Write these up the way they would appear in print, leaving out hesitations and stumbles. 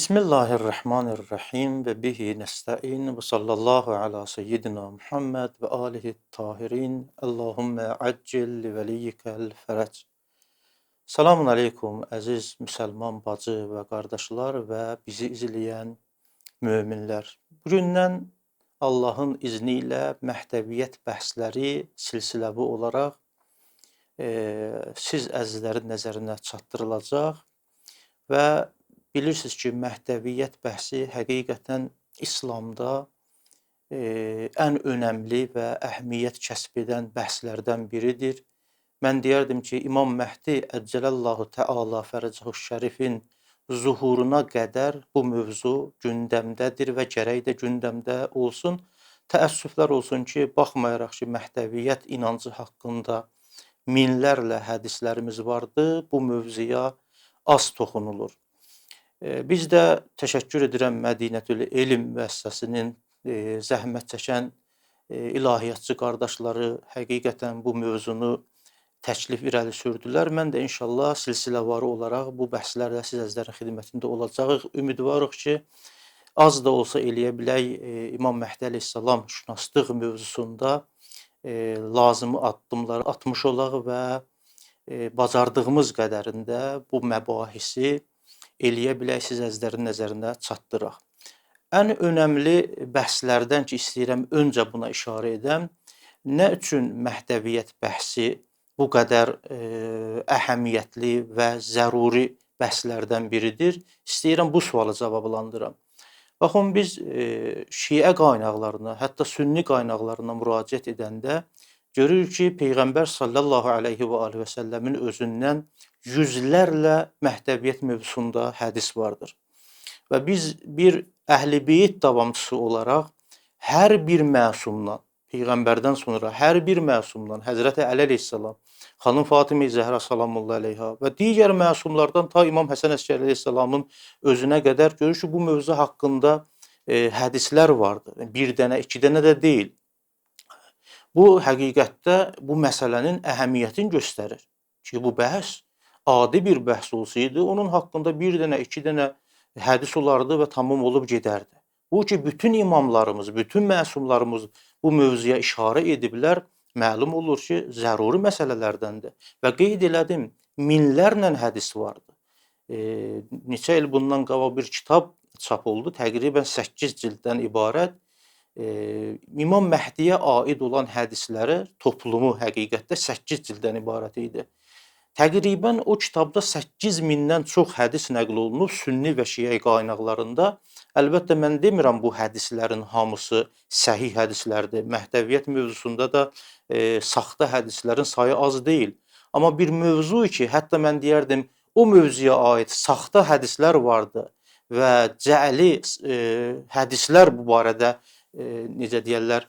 Bismillahirrahmanirrahim ve bihi nesta'in ve sallallahu ala seyyidina Muhammed ve alihi tahirin. Allahümme accil li veliyyikel ferec. Selamun aleykum əziz müsəlman bacı və qardaşlar və bizi izləyən möminlər. Bugündən Allahın izni ilə Məhdəviyyət bəhsləri silsiləvi olaraq siz əzizlərin nəzərinə çatdırılacaq və bilirsiniz ki, Məhdəviyyət bəhsi həqiqətən İslamda ən önəmli və əhəmiyyət kəsb edən bəhslərdən biridir. Mən deyərdim ki, İmam Məhdi əccəlallahu təala fərəcəhu şərifin zuhuruna qədər bu mövzu gündəmdədir və gərək də gündəmdə olsun. Təəssüflər olsun ki, baxmayaraq ki, Məhdəviyyət inancı haqqında minlərlə hədislərimiz vardı, bu mövzuya az toxunulur. Biz də təşəkkür edirəm Mədinətül Elm müəssisəsinin zəhmət çəkən ilahiyyatçı qardaşları həqiqətən bu mövzunu təklif irəli sürdülər. Mən də inşallah silsiləvarı olaraq bu bəhslərlə siz əzizlərin xidmətində olacağıq. Ümidvarıq ki, az da olsa eləyə bilək İmam Məhdi əleyhissalam şünaslıq mövzusunda lazımi addımları atmış olaq və bacardığımız qədərində bu məbahisi eləyə bilək siz əzizlərin nəzərinə çatdıraq. Ən önəmli bəhslərdən ki, istəyirəm öncə buna işarə edəm. Nə üçün Məhdəviyyət bəhsi bu qədər əhəmiyyətli və zəruri bəhslərdən biridir? İstəyirəm bu sualı cavablandıram. Baxın, biz şiə qaynaqlarına, hətta sünni qaynaqlarına müraciət edəndə görürük ki, Peyğəmbər sallallahu əleyhi və alihi və səlləmin özündən yüzlərlə Məhdəviyyət mövzusunda hədis vardır. Və biz bir Əhl-i Beyt davamçısı olaraq hər bir məsumdan, Peyğəmbərdən sonra hər bir məsumdan, Həzrəti Əli əleyhissalam, xanım Fatimə Zəhra salamullah əleyha və digər məsumlardan ta İmam Həsən Əskəri əleyhissalamın özünə qədər görürük ki, bu mövzu haqqında hədislər vardır. Bir dənə, iki dənə də deyil. Bu həqiqətdə bu məsələnin əhəmiyyətini göstərir ki, bu bəhs adi bir bəhs olsaydı, onun haqqında bir dənə, iki dənə hədis olardı və tamam olub gedərdi. Bu ki, bütün imamlarımız, bütün məsumlarımız bu mövzuya işarə ediblər, məlum olur ki, zəruri məsələlərdəndir. Və qeyd elədim, minlərlə hədis vardı. Neçə il bundan qabaq bir kitab çap oldu, təqribən 8 cilddən ibarət. İmam Məhdiyə aid olan hədisləri toplumu həqiqətdə 8 cilddən ibarət idi. Təqribən o kitabda 8000-dən çox hədis nəql olunub sünni və şiə qaynaqlarında. Əlbəttə mən demirəm bu hədislərin hamısı səhih hədislərdir. Məhdəviyyət mövzusunda da saxta hədislərin sayı az deyil. Amma bir mövzu ki, hətta mən deyərdim o mövzuya aid saxta hədislər vardı və cəli hədislər bu barədə necə deyərlər,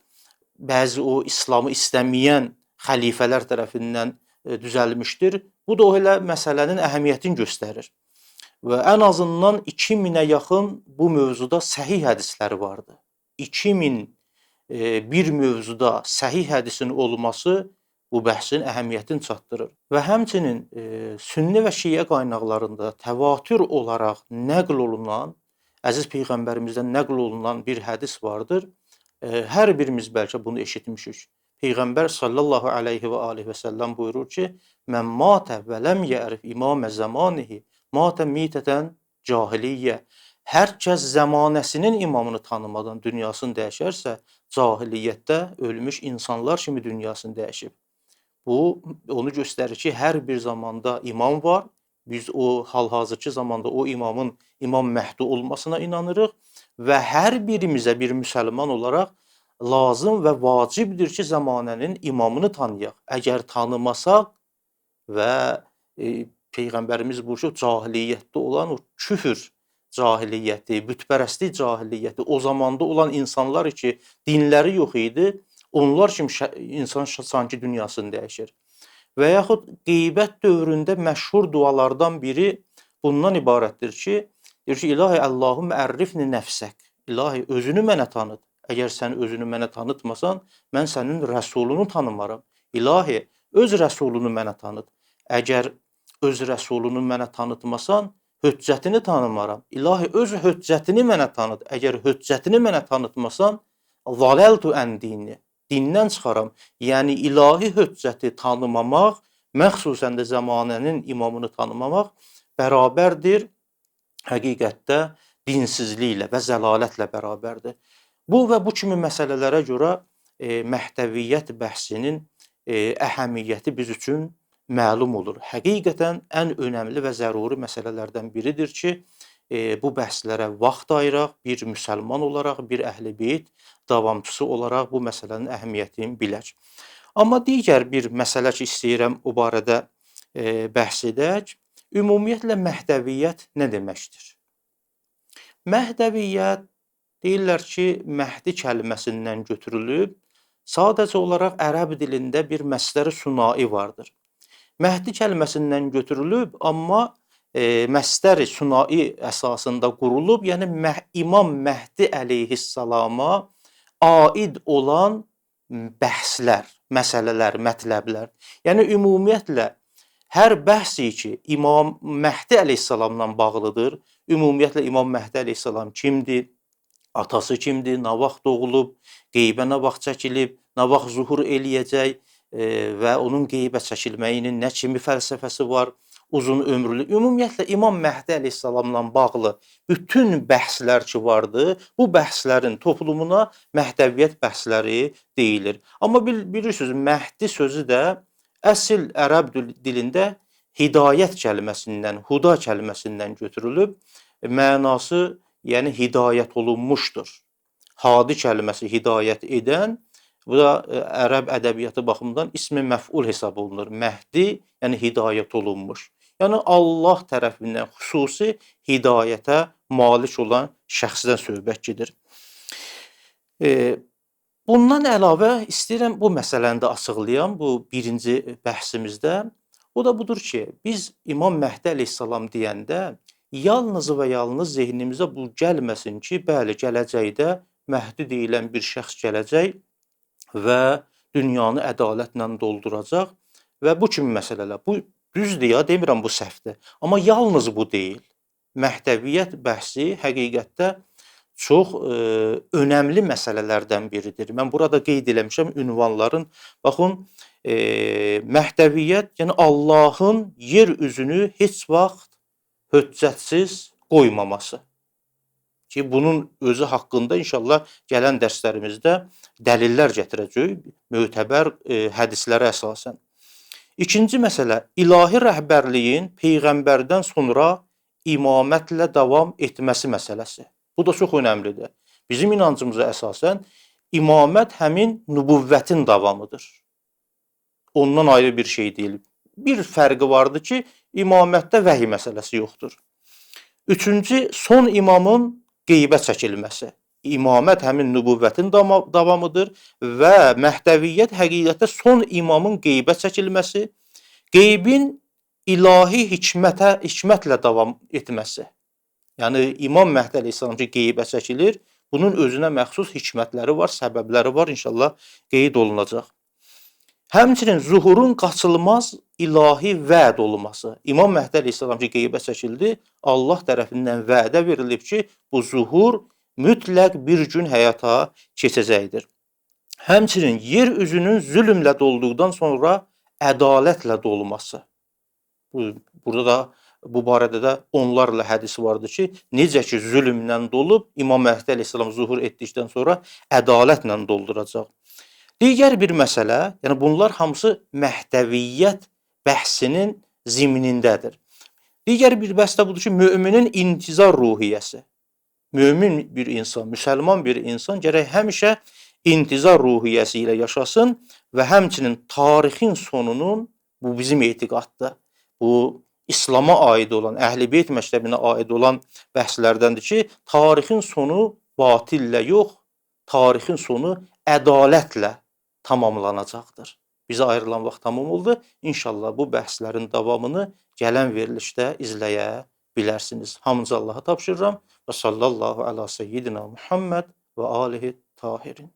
bəzi o İslamı istəməyən xəlifələr tərəfindən düzəlmişdir. Bu da o elə məsələnin əhəmiyyətini göstərir. Və ən azından 2000-ə yaxın bu mövzuda səhih hədisləri vardı. 2000 bir mövzuda səhih hədisin olması bu bəhsin əhəmiyyətini çatdırır. Və həmçinin sünni və şiə qaynaqlarında təvatür olaraq nəql olunan, əziz Peyğəmbərimizdən nəql olunan bir hədis vardır. Hər birimiz bəlkə bunu eşitmişik. Peyğəmbər sallallahu əleyhi və alihi və səlləm buyurur ki, mən matə və ləm yərif imamə zəmanihi, matə mitətən cahiliyyə. Hər kəs zəmanəsinin imamını tanımadan dünyasını dəyişərsə, cahiliyyətdə ölmüş insanlar kimi dünyasını dəyişib. Bu, onu göstərir ki, hər bir zamanda imam var. Biz o hal-hazırki zamanda o imamın İmam Məhdi olmasına inanırıq və hər birimizə bir müsəlman olaraq lazım və vacibdir ki, zəmanənin imamını tanıyaq. Əgər tanımasaq və Peyğəmbərimiz buyurur ki, cahiliyyətdə olan o küfür cahiliyyəti, bütpərəstlik cahiliyyəti, o zamanda olan insanlar ki, dinləri yox idi, onlar kimi insan sanki dünyasını dəyişir. Və yaxud qeybət dövründə məşhur dualardan biri bundan ibarətdir ki, deyir ki, İlahi Allahümmə ərrifni nəfsək, İlahi özünü mənə tanıt. Əgər sən özünü mənə tanıtmasan, mən sənin rəsulunu tanımaram. İlahi, öz rəsulunu mənə tanıt. Əgər öz rəsulunu mənə tanıtmasan, Höccətini tanımaram. İlahi, öz höccətini mənə tanıt. Əgər höccətini mənə tanıtmasan, zaləltu ən dini, dindən çıxaram. Yəni ilahi höccəti tanımamaq, məxsusən də zəmanənin imamını tanımamaq bərabərdir həqiqətdə dinsizliklə və zəlalətlə bərabərdir. Bu və bu kimi məsələlərə görə məhdəviyyət bəhsinin əhəmiyyəti biz üçün məlum olur. Həqiqətən ən önəmli və zəruri məsələlərdən biridir ki, bu bəhslərə vaxt ayıraq, bir müsəlman olaraq, bir əhl-i beyt davamçısı olaraq bu məsələnin əhəmiyyətini bilək. Amma digər bir məsələ ki, istəyirəm o barədə bəhs edək. Ümumiyyətlə məhdəviyyət nə deməkdir? Məhdəviyyət deyirlər ki, Məhdi kəlməsindən götürülüb, sadəcə olaraq ərəb dilində bir məsdər-i sunai vardır. Məhdi kəlməsindən götürülüb, amma məsdər-i sunai əsasında qurulub, yəni İmam Məhdi əleyhissalama aid olan bəhslər, məsələlər, mətləblər. Yəni ümumiyyətlə hər bəhsi ki, İmam Məhdi əleyhissalamla bağlıdır, ümumiyyətlə İmam Məhdi əleyhissalam kimdir, atası kimdir, nə vaxt doğulub, qeybə nə vaxt çəkilib, nə vaxt zuhur eləyəcək və onun qeybə çəkilməyinin nə kimi fəlsəfəsi var, uzun ömürlü. Ümumiyyətlə İmam Məhdi əleyhissalamla bağlı bütün bəhslər ki vardı, bu bəhslərin toplumuna məhdəviyyət bəhsləri deyilir. Amma bilirsiniz, Məhdi sözü də əsl ərəb dilində hidayət kəlməsindən, huda kəlməsindən götürülüb, mənası yəni hidayət olunmuşdur. Hadi kəlməsi hidayət edən, bu da ərəb ədəbiyyatı baxımından ismi məf'ul hesab olunur. Məhdi, yəni hidayət olunmuş. Yəni Allah tərəfindən xüsusi hidayətə malik olan şəxsdən söhbət gedir. Bundan əlavə istəyirəm bu məsələni də açıqlayam bu birinci bəhsimizdə. O da budur ki, biz İmam Məhdi əleyhissalam deyəndə yalnız və yalnız zehnimizə bu gəlməsin ki, bəli, gələcəkdə Məhdi deyilən bir şəxs gələcək və dünyanı ədalətlə dolduracaq və bu kimi məsələlər. Bu düzdür ya, demirəm bu səhvdir. Amma yalnız bu deyil. Məhdəviyyət bəhsi həqiqətdə çox önəmli məsələlərdən biridir. Mən burada qeyd eləmişəm ünvanların. Baxın, məhdəviyyət, yəni Allahın yer üzünü heç vaxt höccətsiz qoymaması. Ki, bunun özü haqqında inşallah gələn dərslərimizdə dəlillər gətirəcəyik, mötəbər hədislərə əsasən. İkinci məsələ, ilahi rəhbərliyin peyğəmbərdən sonra imamətlə davam etməsi məsələsi. Bu da çox önəmlidir. Bizim inancımıza əsasən imamət həmin nübüvvətin davamıdır. Ondan ayrı bir şey deyil. Bir fərqi vardır ki, imamətdə vəhiy məsələsi yoxdur. Üçüncü, son imamın qeybə çəkilməsi. İmamət həmin nübüvvətin davamıdır və məhdəviyyət həqiqətdə son imamın qeybə çəkilməsi, qeybin ilahi hikmətlə davam etməsi. Yəni İmam Məhdi əleyhissalam ki, qeybə çəkilir, bunun özünə məxsus hikmətləri var, səbəbləri var, inşallah qeyd olunacaq. Həmçinin zuhurun qaçılmaz ilahi vəd olması. İmam Məhdi əleyhissalam ki, qeybə çəkildi, Allah tərəfindən vədə verilib ki, bu zuhur mütləq bir gün həyata keçəcəkdir. Həmçinin yer üzünün zülmlə dolduqdan sonra ədalətlə dolması. Burada da bu barədə də onlarla hədisi vardır ki, necə ki zülmlə dolub, İmam Məhdi əleyhissalam zuhur etdikdən sonra ədalətlə dolduracaq. Digər bir məsələ, yəni bunlar hamısı məhdəviyyət bəhsinin zimnindədir. Digər bir bəhs də budur ki, müminin intizar ruhiyyəsi. Mömin bir insan, müsəlman bir insan gərək həmişə intizar ruhiyyəsi ilə yaşasın və həmçinin tarixin sonunun, bu bizim etiqaddır, bu İslama aid olan, Əhl-i Beyt məktəbinə aid olan bəhslərdəndir ki, tarixin sonu batillə yox, tarixin sonu ədalətlə tamamlanacaqdır. Bizə ayrılan vaxt tamam oldu. İnşallah bu bəhslərin davamını gələn verilişdə izləyə bilərsiniz. Hamınızı Allaha tapşırıram. Və sallallahu əla seyyidina Muhammed və alihi tahirin.